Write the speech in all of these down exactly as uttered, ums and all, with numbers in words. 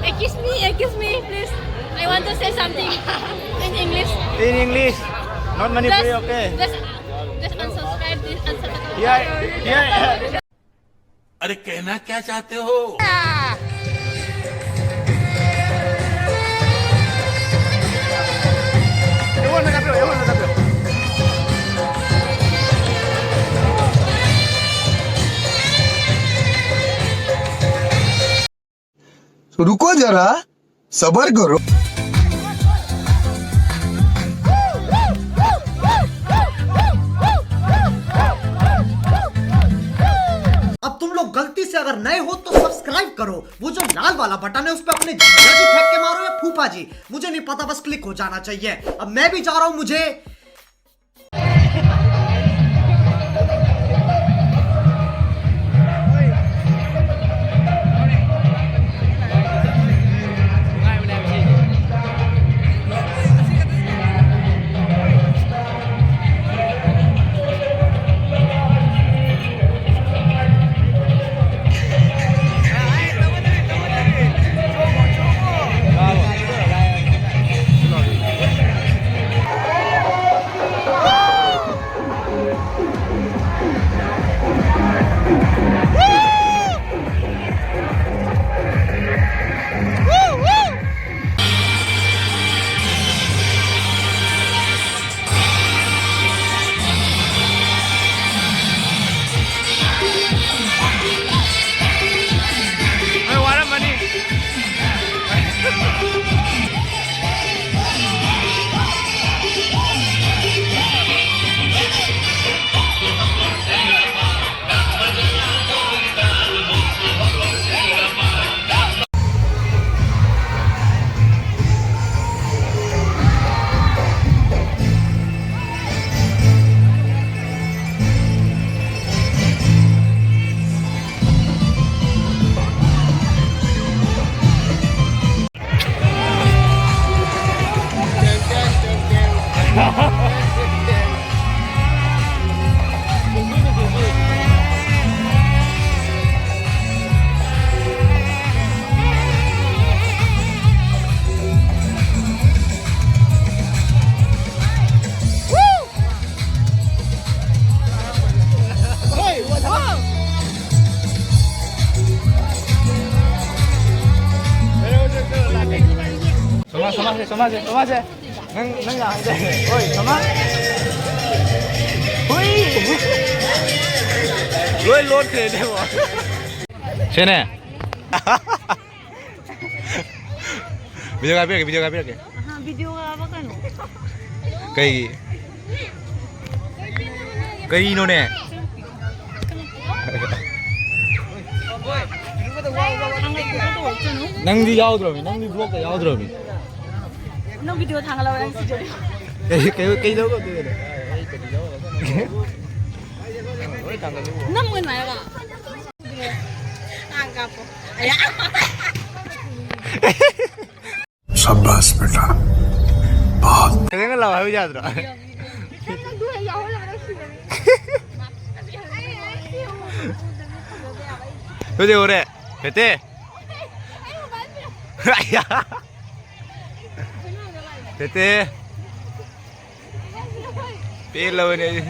Excuse me, excuse me, please. I want to say something in English. In English, not Manipuri, Just, okay? Just, just unsubscribe this, unsubscribe. Yeah, yeah. अरे कहना क्या चाहते हो? रुको जरा, सबर करो। अब तुम लोग गलती से अगर नए हो तो सब्सक्राइब करो। वो जो लाल वाला बटन है उस पर अपने जीजा जी फेंक के मारो या फूफा जी, मुझे नहीं पता, बस क्लिक हो जाना चाहिए। अब मैं भी जा रहा हूँ, मुझे ꯁꯣꯃꯥꯁꯦ, ꯁꯣꯃꯥꯁꯦ, ꯁꯣꯃꯥꯁꯦ꯫ ꯅꯪ, ꯅꯪ ꯌꯥꯝ ꯍꯩꯖꯩ꯫ ꯍꯣꯏ, ꯁꯣꯃꯥ꯫ ꯍꯨꯏ! ꯂꯣꯏ ꯂꯣꯠꯈ꯭ꯔꯦꯅꯦ, ꯏꯕꯣ꯫ ꯁꯦꯅꯦ꯫ ꯚꯤꯗꯤꯑꯣ ꯀꯥꯞꯄꯤꯔꯛꯀꯦ, ꯚꯤꯗꯤꯑꯣ ꯀꯥꯞꯄꯤꯔꯛꯀꯦ꯫ ꯑꯍꯥ, ꯚꯤꯗꯤꯑꯣ ꯀꯥꯞꯄꯛꯀꯅꯨ꯫ ꯀꯩꯒꯤ? ꯀꯔꯤꯅꯣꯅꯦ? ꯅꯪꯗꯤ ꯌꯥꯎꯗ꯭ꯔꯕꯅꯤ, ꯅꯪꯗꯤ ꯕ꯭ꯂꯣꯛꯇ ꯌꯥꯎꯗ꯭ꯔꯕꯅꯤ꯫ ꯅꯪ ꯚꯤꯗꯤꯑꯣ ꯊꯥꯡꯒꯠꯂꯛꯑꯣ, ꯅꯪ ꯁꯤꯗ꯫ ꯀꯩ, ꯀꯩ, ꯀꯩꯗꯧꯒꯗꯣꯏꯅꯣ? ꯅꯝꯒꯅꯨ ꯍꯥꯏꯔꯒ꯫ ꯁꯥꯕꯥꯁ ꯕꯦꯇꯥ꯫ ꯕꯍꯨꯠ꯫ ꯈꯤꯇꯪꯒ ꯂꯥꯎ ꯍꯥꯏꯕ ꯌꯥꯗ꯭ꯔꯣ? ꯍꯧꯖꯤꯛ ꯎꯔꯦ꯫ ꯐꯦꯠꯇꯦ꯫ ꯐꯦꯠꯇꯦ꯫ ꯄꯦꯜꯂꯕꯅꯦ ꯑꯩ꯫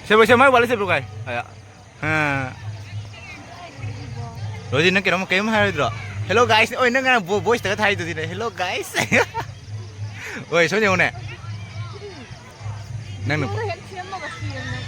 ꯁꯦ, ꯁꯦ, ꯃꯥꯏ ꯋꯥꯂꯦꯠꯁꯦ ꯄꯨꯔꯛꯎ ꯀꯥꯏ꯫ ꯑꯌꯥ꯫ ꯑꯥ꯫ ꯔꯣꯖꯤ, ꯅꯪ ꯀꯩꯅꯣꯝ, ꯀꯩꯅꯣꯝ ꯍꯥꯏꯔꯣꯏꯗ꯭ꯔꯣ? "Hello guys." ꯑꯣꯏ, ꯅꯪ ꯉꯔꯥꯡ ꯚꯣ-, ꯚꯣꯏꯁꯇꯒ ꯊꯥꯏꯗꯨꯗꯤꯅꯦ, "Hello guys." ꯑꯣꯏ, ꯁꯣꯝ ꯌꯦꯡꯉꯨꯅꯦ꯫ ꯅꯪꯅ ꯍꯦꯛ ꯁꯦꯝꯃꯒ ꯁꯤꯔꯝꯃꯦ꯫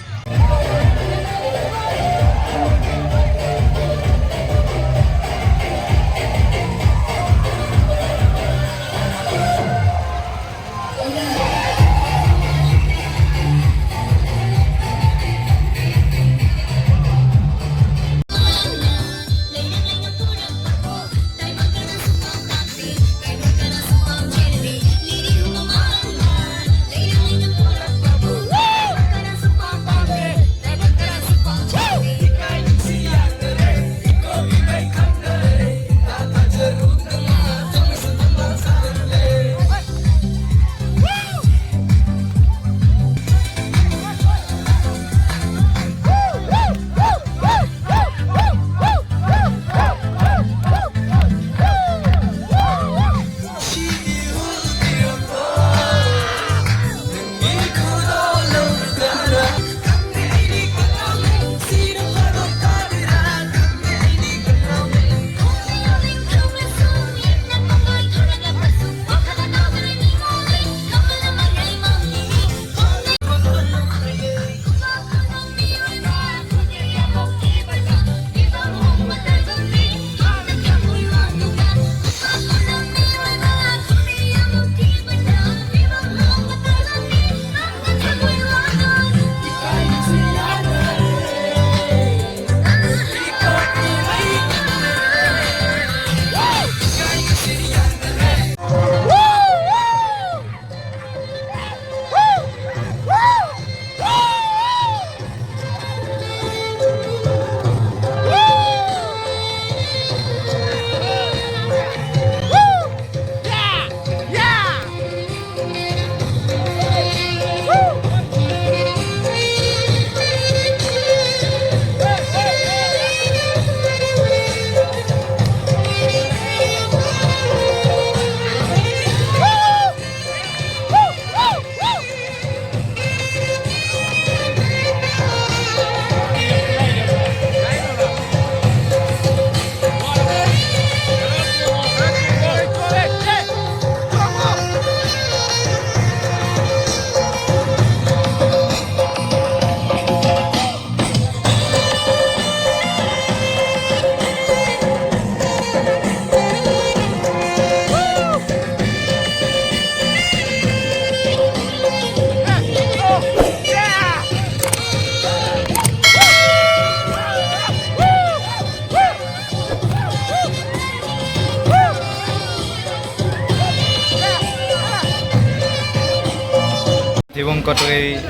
ꯀꯣꯠꯄꯒꯤ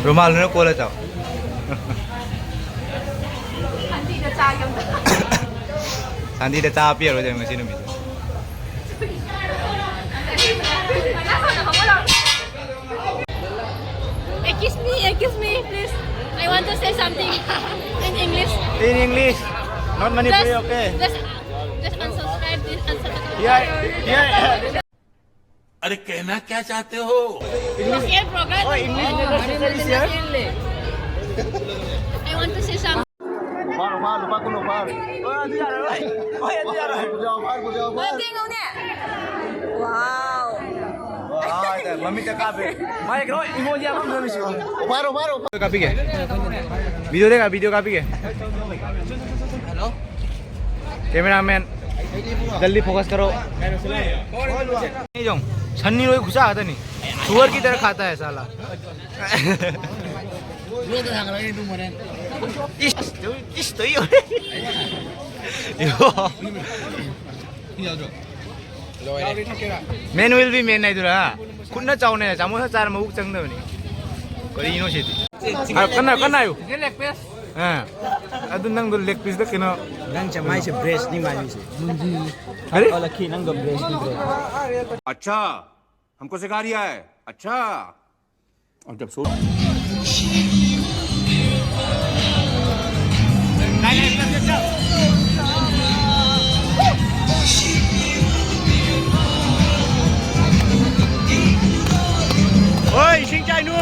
ꯔꯨꯃꯥꯜꯗꯨꯅ ꯀꯣꯜꯂ ꯆꯥꯎ꯫ ꯁꯥꯟꯇꯤꯗ ꯆꯥ ꯄꯤꯔꯔꯣꯏꯗꯕ ꯉꯁꯤ ꯅꯨꯃꯤꯠꯇ꯫ Excuse me, excuse me, please. I want to say something in English. In English, not Manipuri, just, okay? Just, just unsubscribe this, unsubscribe. Yeah, yeah. अरे, कहना क्या चाहते हो? English. Oh, English necessary, sir. I want to say something. ꯎꯄꯥꯔ, ꯎꯄꯥꯔ, ꯂꯨꯄꯥ ꯀꯨꯟ ꯎꯄꯥꯔ. ꯍꯣꯏ, ꯑꯗꯨ ꯌꯥꯔꯣꯏ. ꯍꯣꯏ, ꯑꯗꯨ ꯌꯥꯔꯣꯏ. ꯀꯨꯟ ꯎꯄꯥꯔ, ꯀꯨꯟ ꯎꯄꯥꯔ. ꯅꯠꯇꯦ, ꯉꯧꯅꯦ꯫ Wow. ꯃꯃꯤꯠꯇ ꯀꯥꯞꯄꯦ꯫ ꯃꯥꯏ ꯀꯩꯅꯣ, emoji ꯑꯃ ꯅꯝꯃꯤꯁꯤ. ꯎꯄꯥꯔ, ꯎꯄꯥꯔ, ꯎꯄꯥꯔ. ꯀꯥꯞꯄꯤꯒꯦ꯫ Video ꯗꯦꯒꯥ, video ꯀꯥꯞꯄꯤꯒꯦ꯫ Hello. Cameraman, जल्दी focus करो। नहीं जाऊँ। सन्नी रोई घुसा आता नहीं। सुअर की तरह खाता है साला। ꯏꯁ, ꯏꯁ, ꯇꯧꯏ꯫ ꯌꯣ꯫ Man will be man ꯍꯥꯏꯗꯨꯔꯥ? ꯈꯨꯠꯅ ꯆꯥꯎꯅ ꯆꯥꯃꯣꯁ ꯆꯥꯔ ꯃꯕꯨꯛ ꯆꯪꯗꯕꯅꯤ꯫ ꯀꯔꯤꯅꯣ ꯁꯤꯗꯤ? ꯍꯥꯏꯌꯨ, ꯀꯟꯅ, ꯀꯟꯅ ꯍꯥꯏꯌꯨ꯫ ꯑꯥ꯫ ꯑꯗꯨ ꯅꯪꯗꯣ leg piece ꯗ ꯀꯩꯅꯣ? ꯅꯪ ꯆꯃꯥꯏꯁꯦ breast ꯅꯤ ꯃꯥꯜꯂꯤꯁꯦ꯫ ꯀꯔꯤ? ꯀꯣꯂꯛꯈꯤ ꯅꯪꯗꯣ breast ꯅꯤ, breast꯫ अच्छा, हमको सिखा रिया है। अच्छा। और जब सो ओए, इशिंग चाइनू।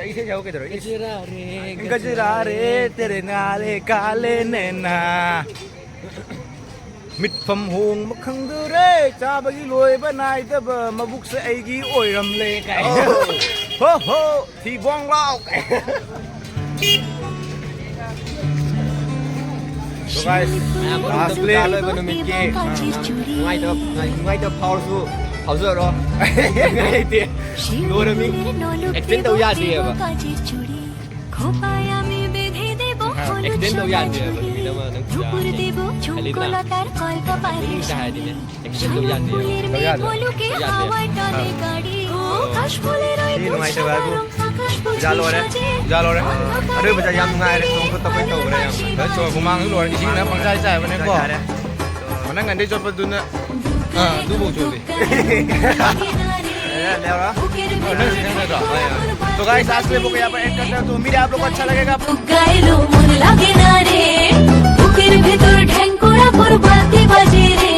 ꯏꯁꯩ ꯁꯛꯎ ꯀꯩꯗꯧꯔꯒꯦ? ꯒꯖꯔꯥ ꯔꯦ, ꯒꯖꯔꯥ ꯔꯦ, ꯇꯦꯔꯦ ꯅꯥꯂꯦ ꯀꯥꯂꯦ ꯅꯦꯅꯥ꯫ ꯃꯤꯠꯐꯝ ꯍꯣꯡꯕ ꯈꯪꯗꯔꯦ, ꯆꯥꯕꯒꯤ ꯂꯣꯏꯕ ꯅꯥꯏꯗꯕ ꯃꯕꯨꯛꯁꯦ ꯑꯩꯒꯤ ꯑꯣꯏꯔꯝꯂꯦ ꯀꯥꯏ꯫ ꯍꯣ ꯍꯣ, ꯊꯤꯕꯣꯡ ꯂꯥꯎ ꯀꯥꯏ꯫ Guys, ꯃꯌꯥꯝ ꯂꯥꯁ ꯄꯨꯟꯅ ꯀ꯭ꯂꯤꯞ꯫ ꯂꯣꯏꯕ ꯅꯨꯃꯤꯠꯀꯤ ꯅꯨꯡꯉꯥꯏꯇꯕ, ꯅꯨꯡꯉꯥꯏꯇꯕ ꯐꯥꯎꯔꯁꯨ ꯐꯥꯎꯖꯔꯣ꯫ ꯂꯩꯇꯦ꯫ ꯂꯣꯏꯔꯝꯃꯤ꯫ ꯑꯦꯛꯁꯇꯦꯟ ꯇꯧ ꯌꯥꯗꯦꯕ꯫ ꯑꯦꯛꯁꯇꯦꯟ ꯇꯧ ꯌꯥꯗꯦꯕ ꯅꯨꯃꯤꯠ ꯑꯃ ꯅꯪ ꯄꯨꯔꯥ ꯍꯥꯏꯗꯤꯅꯦ꯫ ꯑꯦꯛꯁꯇꯦꯟ ꯇꯧ ꯌꯥꯗꯦꯕ꯫ ꯇꯧ ꯌꯥꯗꯦꯕ꯫ ꯌꯥꯗꯦ꯫ ꯁꯤ ꯅꯨꯡꯉꯥꯏꯇꯕ ꯍꯥꯏꯕꯨ꯫ ꯄꯨꯖꯥ ꯂꯣꯏꯔꯦ꯫ ꯄꯨꯖꯥ ꯂꯣꯏꯔꯦ꯫ ꯑꯔꯣꯏꯕꯗ ꯌꯥꯝ ꯅꯨꯡꯉꯥꯏꯔꯦ꯫ ꯆꯣꯡ ꯈꯣꯠꯇ ꯑꯩꯈꯣꯏ ꯇꯧꯈ꯭ꯔꯦ ꯌꯥꯝꯅ꯫ ꯍꯣꯏ, ꯆꯣ, ꯍꯨꯃꯥꯡꯁꯨ ꯂꯣꯏꯔꯦ꯫ ꯏꯁꯤꯡꯅ ꯄꯪꯆꯥꯏ ꯆꯥꯏꯕꯅꯦꯀꯣ꯫ ꯆꯥꯏꯔꯦ꯫ ꯃꯅꯪ ꯉꯟꯗꯩ ꯆꯣꯠꯄꯗꯨꯅ, ꯑꯥ, ꯑꯗꯨꯐꯥꯎ ꯆꯣꯠꯂꯤ꯫ ꯑꯦ, ꯂꯦꯞꯄ꯭ꯔꯣ? ꯑꯣ, ꯅꯪ ꯁꯤ ꯈꯪꯒꯗ꯭ꯔꯣ? ꯍꯣꯏ, ꯍꯣꯏ꯫ So guys, आज के लिए वो यहाँ पर end करते हैं। तो उम्मीद है आप लोग को अच्छा लगेगा। গাইলো মন লাগে না রে, বুকের ভেতর ঢেঙ্কুরা পর বাতি বাজে রে।